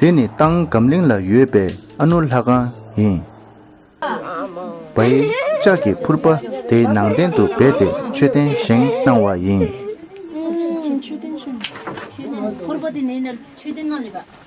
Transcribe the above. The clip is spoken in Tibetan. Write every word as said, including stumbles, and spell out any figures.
འདི་ནི་ཏང་སྒམ་གླིང་ལ་ཡོད་པའི་ཨ་ནུ་ལྷ་ཁང་ཡིན། བའི་ལྕགས་ཀྱི་ཕུར་པ་དེའི་ནང་རྟེན་དུ་སྦས་ཏེ་མཆོད་རྟེན་བཞེངས་གནང་བ་ཡིན། ཕུར་པ་དེ་ནས་ནར་མཆོད་རྟེན་ནང་ལས་པ།